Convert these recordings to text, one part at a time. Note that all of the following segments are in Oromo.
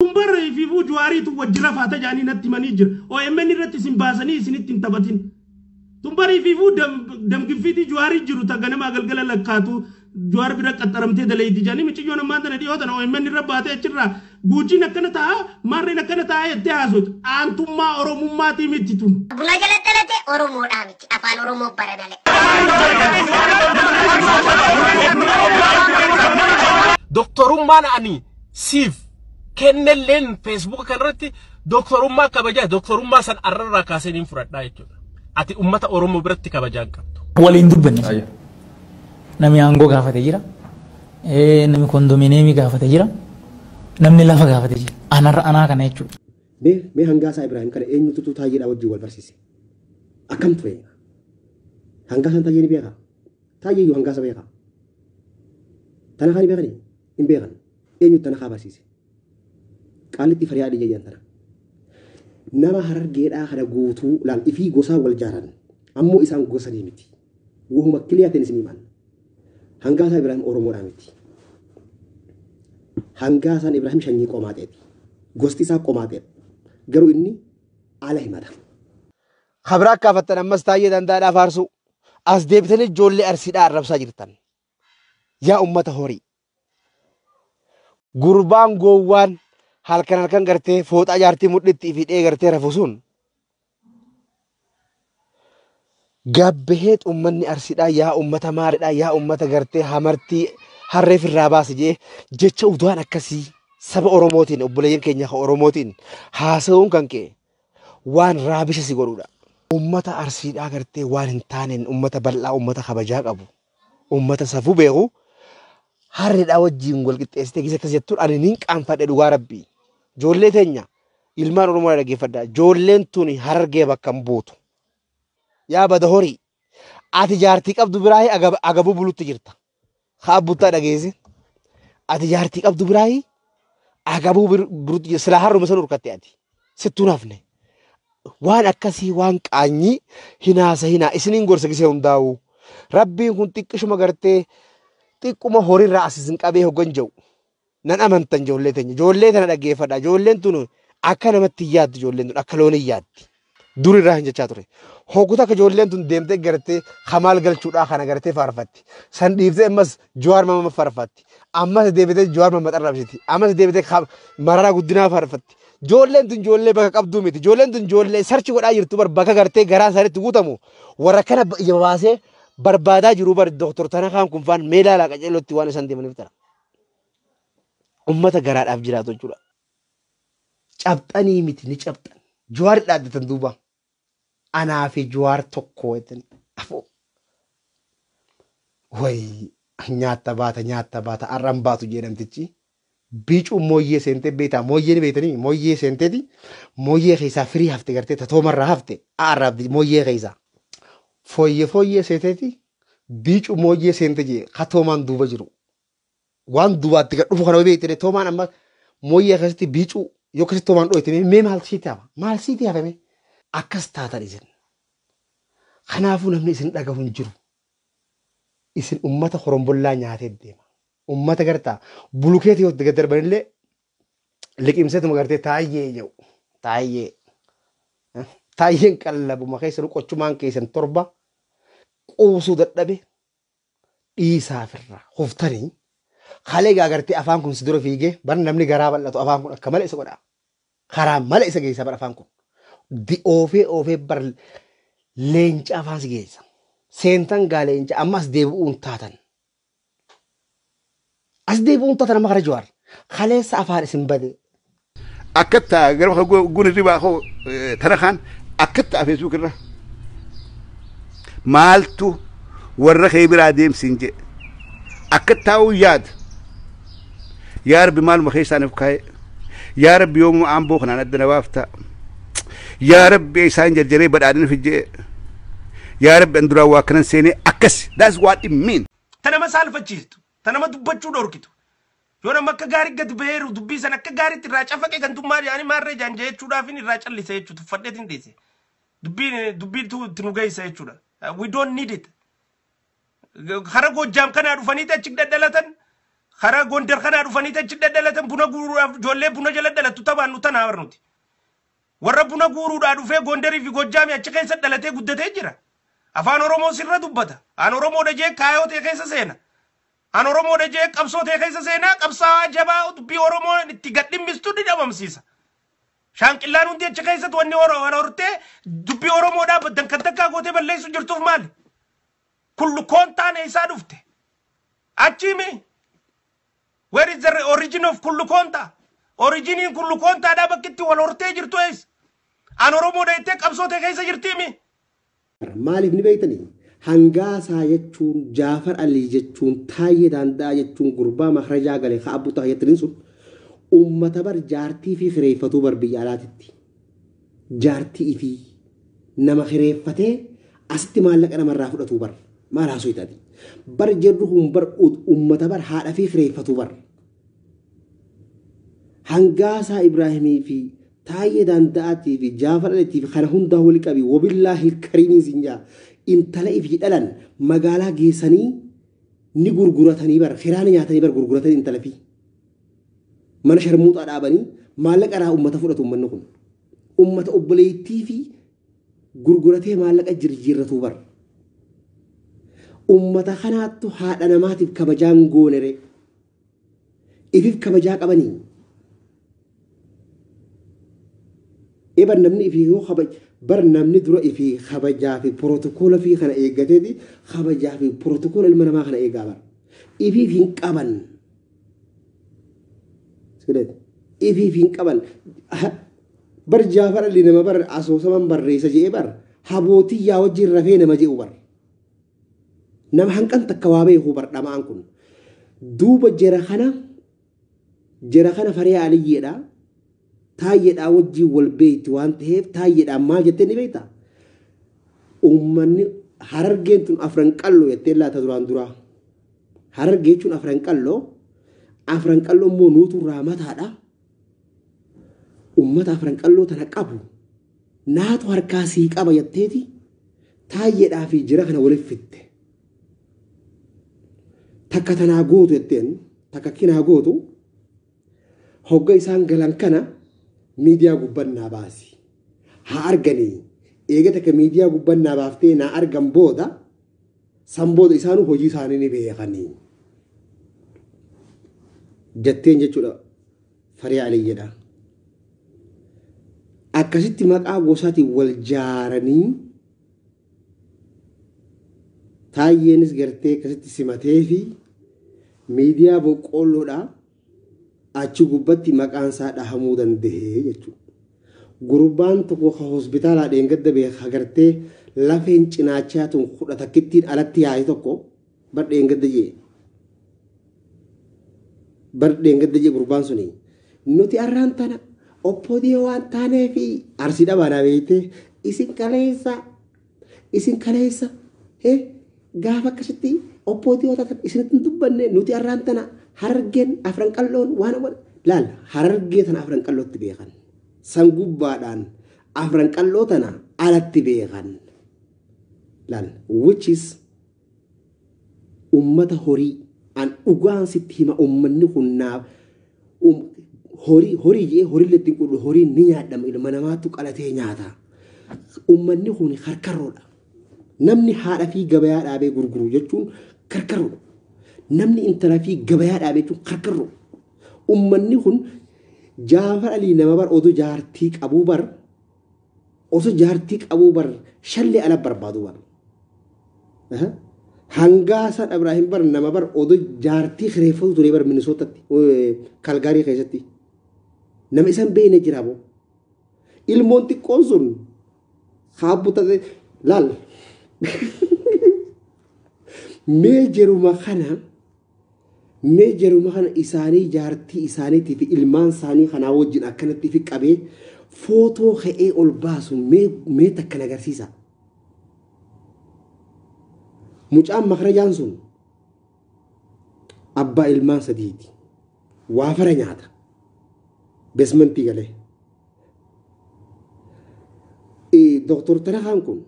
Kun bar ifiifuu Juwaariitu wajji rafaata jedhanii natti himanii jira. OMN irratti isin baasanii isinitti hin taphatin. Tun bar ifiifuu damgiffiitii Juwaarii jiru ta ganamaa galgala lakkaatu Juwaar bira qaxxaramtee daleeyti jedhanii miciyyoon ammaan tana dhiyoo tana OMN irra baatee achirraa guujiin akkana ta'a maarreen akkana ta'a jettee haasofti. Aantummaa Oromummaatii miti tun. Buna jala dhalate Oromoodhaa miti. Afaan Oromoo bara malee. Doktorummaan ani siif kennelleen feesbuuka kanarratti doktorummaa kabajaa doktorummaa san arrarraa kaasee niin fudhadhaa jechuudha. Ati ummata Oromoo biratti kabajaa hin qabdu. Waliin dubbanne. Namni aangoo gaafate jira. Namni kondominiyeemii gaafate jira. Namni lafa gaafate jira. Anarra anaa kana jechuudha. Mee Hangaasaa Ibraahim kana eenyutu Taayyeedhaa wajjin wal barsiise? Akkam ture? Hangaasaan Taayyee ni beekaa? Taayyee iyyuu Hangaasa beekaa? Tanakaa ni beekanii? Hin beekan. Eenyutu Tanakaa barsiise? Qaallitti Fariyaa Adiyya jedhan tana. Nama Harargeedhaa kana guutuu laal ifii gosaa wal jaaran. Ammoo isaan gosanii miti. Wahuma kiliyaa ta'in isin himan. Hangaasaa Ibraahim Oromoodhaa miti. Hangaasaan Ibraahim shanyii qomaaxeeti. Gosti isaa qomaaxeedha. Garuu inni ala himata. Kabira akka afattan ammas Taayyee Danda'aadhaa faarsuu. As deebitanii ijoollee Arsiidhaa arrabsaa jirtan. Yaa ummata horii. Gurbaan gowwaan halkan halkan gartee fooxaa jaartii mudhitti fi hidhee gartee rafu sun gabbaheet ummanni Arsiidhaa yaa ummata maaliidhaa yaa ummata gartee hamartii harree firraa baase jee jecha udaan akkasii saba Oromootiin obboleeyyan keenya kan Oromootiin haasa'uun kan ka'e waan raabisha si godhuudha. Ummata Arsiidhaa gartee waan hin taaneen ummata bal'aa ummata kabajaa qabu ummata safuu beeku harreedhaa wajjiin wal qixxeessitee keessa akkas jettuun ani nin qaanfadhe dhugaa rabbii. Ijoollee teenya ilmaan Oromoo dhaggeeffadha. Ijoolleen tuni Harargee bakka hin buutu. Yaa bada horii ati jaartii qabdu biraa agabuu bulutti jirta. Haa buttaa dhageessi. Ati jaartii qabdu biraa agabuu bulutti jirta. Silaa harruma san urkatte ati. Sittuun hafne. Waan akkasii waan qaanyii hinaasa hinaa isiniin gorsa gisee hundaa'u. Rabbiin kun xiqqishuma gartee xiqquma horiirraa as isin qabee hoggan jedhu. Nan amantan ijoollee teenya. Ijoollee tana dhaggeeffadha. Ijoolleen tun akka namatti hin yaaddu ijoolleen tun akka loon hin yaaddi. Dur irraa hin jechaa ture. Hogguta akka ijoolleen tun deemtee gartee kamaal galchuudhaa kana gartee faarfatti. San dhiiftee ammas Jawaar Mahammad faarfatti. Ammas deebitee Jawaar Mahammad arrabsiti. Ammas deebitee Mararaa Guddinaa faarfatti. Ijoolleen tun ijoollee bakka qabduu miti. Ijoolleen tun ijoollee sarchi godhaa jirtu bar bakka gartee garaa isaaniitti guutamu. Warra kana ija baasee barbaadaa jiru bar Dooktor Tanakaan kun faan mee ilaalaa qaceelootti waan isaan deemaniif tana. Ummata garaadhaaf jiraatu jechuudha. Cabxanii miti ni cabxan. Jawaar dhaaddatan duuba. Anaa fi Jawaar tokko jettan. Afoo. Wayi nyaatta baata nyaatta baata har'an baatu jee namtichi. Biicuu mooyyee seentee beektaa mooyyee ni beektanii mooyyee seenteeti mooyyee keessaa firii hafte gartee tatoomarraa hafte arraabdi mooyyee keessaa. Fooyyee fooyyee seenteeti biicuu mooyyee seente jee katoomaan duuba jiru. Waan duubaatti gad dhufu kana beektee toomaan amma mooyyee keessatti biicuu yoo akkasitti toomaan dhooyte mee maal siiti hafa maal siiti hafame akkas taatan isin. Kanaafuu namni isin dhagahu hin jiru. Isin ummata horombollaa nyaatee deema. Ummata gartaa bulukeetii yoo itti gad darbanillee liqimseetuma gartee taayyee jedhu. Taayyee. Taayyeen qallabuma keessan qochumaan keessan torba quusuu dadhabe dhiisaafirra huftanii halee gaa gartee afaan kun si dura fiigee bar namni garaa bal'atu afaan kun akka malee isa godha. Karaa malee isa geessa bar afaan kun. Di oofee oofee bar leenca afaan si geessa. Seentan gaa leenca amma as deebi'uun taatan. As deebi'uun taatan amma kara Jawaar. Kaleessa afaan isin bade. Akkatti gara guna ribaa koo tana kaan akkatti Facebook irra. Maaltu warra kee biraa deemsiin jedhe. Akkatti taa'uu yaada. Yaa Rabbi maaluma keessaaniif kaa'e. Yaa Rabbi yoomuma aamboo kanaan adda na baafta. Yaa Rabbi isaan jarjaree badhaadhina fijjee. Yaa Rabbi an duraan waa kanan seenee akkas. That's what it mean. Ta nama saalfachiistu. Ta nama dubbachuu dhorkitu. Yoo nama akka gaarii gadi baheeru dubbii sana akka gaariitti irraa cafaqe gantummaa jedhanii maarree jaan jechuudhaaf irraa callise jechuudha. Tuffadheetiin dhiise. Dubbiin dubbiitu itti nu geessa jechuudha. We don't need it. Kara Goojjaam kanaa dhufanii achi dhadhalatan. Karaa Gondar kanaa dhufanii achi dhalatan buna guuruudhaaf ijoollee buna jala dhalattu taphaan nu tanaa barnuti. Warra buna guuruudhaa dhufee Gondarii fi Gojjaamii achi keessa dhalatee guddatee jira. Afaan Oromoo sirra dubbata. An Oromoodha jee kaayoo ta'e keessa seena. An Oromoodha jee qabsoo ta'e keessa seenaa qabsaa'aa jabaa dubbii Oromoo itti gadhimmistu ni dhabamsiisa. Shaanqillaan hundi achi keessatti wanni hortee dubbii Oromoodhaa baddan kan takkaa gootee balleessu jirtuuf maali? Kullu koontaan eessaa dhufte? Achiimi? Where is the origin of kullu koontaa? Originiin kullu koontaadhaa bakki itti wal hortee jirtu eessa? An Oromoodha jettee qabsoo ta'e keessa jirtiimi? Maaliif ni beektanii? Hangaasaa jechuun Jaafar Alii jechuun Taayyee Daanda'aa jechuun gurbaa makrajaa galee ka abbu ta'a sun ummata bar jaartii fi kireeffatuu bar biyya alaatitti. Jaartii fi nama kireeffatee asitti maallaqa namarraa fudhatu bar maal haasoo itaati. Bar jirru kun bar ummata bar haadha fi kireeffatuu bar. Hangaasaa Ibraahimii fi Taayyee Daanda'aatii fi Jaafar Aliitii fi kana hundaa wali qabi wabillaahi kariimiin siin jaa intala ifii dhalan magaalaa geessanii ni gurguratanii bar kiraana nyaatanii bar gurguratanii intala fi mana sharmuuxaa dhaabanii maallaqa irraa ummata fudhatu ummanni kun ummata obboleettii fi gurguratee maallaqa jirjiirratu bar ummata kanaattu haadha namaatiif kabajaan goonere ifiif kabajaa qabanii. Ebar namni ifii yoo kabaj bar namni dura ifii kabajaa fi pirotokoola fi kana eeggateeti kabajaa fi pirotokoola ilma namaa kana eegaa bar ifiif hin qaban. Ifiif hin qaban. Bar Jaafar Alii nama bar asoosaman barreessa je'ee bar habootii yaa wajjin rafee nama je'u bar. Nama hanqan takka waa beeku bar dhama'aan kun. Duuba jara kana Faree Aliyyeedha. Taayyeedhaa wajjin wal beekti waan ta'eef taayyeedhaan maal jettee ni beektaa? Uummanni harargeen tun afran qalloo jettee laata duraan duraa. Harargee jechuun afran qalloo. Afran qalloo immoo nuutu irraa mataadha. Uummata afran qalloo tana qabu naatu harkaa sii qaba jetteeti taayyeedhaa fi jira kana waliif fitte. Takka tanaa gootu jetteen takka kinaa gootu hogga isaan galan kana miidiyaa gubbannaa baasi. Haa arganii eega takka miidiyaa gubbannaa baaftee naa argan booda san booda isaanuu hojii isaanii ni beekanii. Jetteen jechuudha Faree Aliyyeedha. Akkasitti maqaa gosaatiin wal jaaranii taayyeenis gartee akkasitti simatee fi miidiyaa boqqoolloodhaa achi gubbatti maqaan isaa dhahamuu danda'e jechuudha. Gurbaan tokko ka hospitaalaa dheengadda beeka gartee lafeen cinaachaa tun kudha takkittiin alatti yaa'e tokko bar dheengadda jee. Bar dheengadda jee gurbaan suni. Nuti arraan tana obboodii waan taaneef arsii dhabaanaa beektee isin kaleessa gaafa akkasitti obboodii waan taatan isinitti hin dubbanne nuti arraan tana harargeen afran qalloon waan laal harargee tana afran qallootti beekan. San gubbaadhaan afran qalloo tana alatti beekan. Laal which is ummata horii an dhugaan sitti hima ummanni kun naaf horii horii jee horii ittiin qullu horii ni nyaadhama ilma namaatu qalatee nyaata. Ummanni kun karkarroodha. Namni haadha fi gabayaa dhaabee gurguru jechuun karkarroodha. Namni intala fi gabayaa dhaabee jechuun karkarroodha. Ummanni kun Jaafar Alii nama bar odoo jaartii qabuu bar osoo jaartii qabuu bar shallee ala barbaadu bar. Hangaasaan Ibraahim bar nama bar odoo jaartii kireeffatu ture bar Minisootatti Kalgaarii keessatti. Nama isaan beekne jira boo. Ilmoon xiqqoon sun haabbu taate laal. Mee jeruma kana isaanii jaartii isaaniitii fi ilmaan isaanii kanaa wajjin akkanatti fi qabee footoo ka'ee ol baasu mee takka agarsiisa. Mucaan makrajaan sun abbaa ilmaan sadiiti. Waafara nyaata. Beesmentii galee. Dooktor Tarakaan kun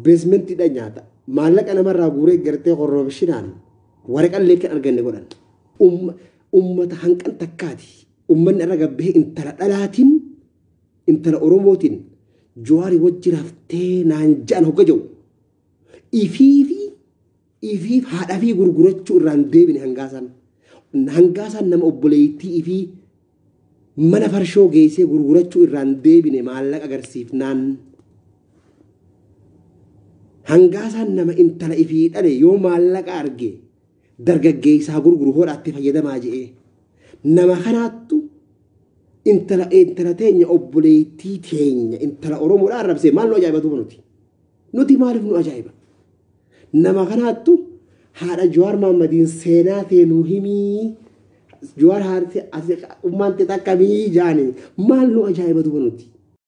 beesmentiidha nyaata. Maallaqa namarraa guuree gartee korroobshinaan waraqallee kan arganne godhan. Ummata hanqan takkaati. Ummanni irra gabbee intala dhalaatiin intala Oromootiin Jawaarii wajji raftee naan ja'an hogga jiru. Ifiifi ifiif haadha fi gurgurachuu irraan deebine hangaasaan. Hangaasaan nama obboleettii ifii mana farshoo geessee gurgurachuu irraan deebine maallaqa agarsiifnaan. Hangaasaan nama intala ifii dhale yoo maallaqa arge dargaggeessaa gurguru hodhaatti fayyadamaa je'ee. Nama kanaattu intala intala teenya obboleettii teenya intala Oromoodhaa arrabsee maal nu ajaa'iba duuba nuti? Nuti maaliif nu ajaa'iba? Nama kanaattu haadha Jawaar Mahaammadiin seenaa tee nu himii Jawaar haadha ummaan tee takkamii jaanii maal nu ajaa'iba duuba nuti?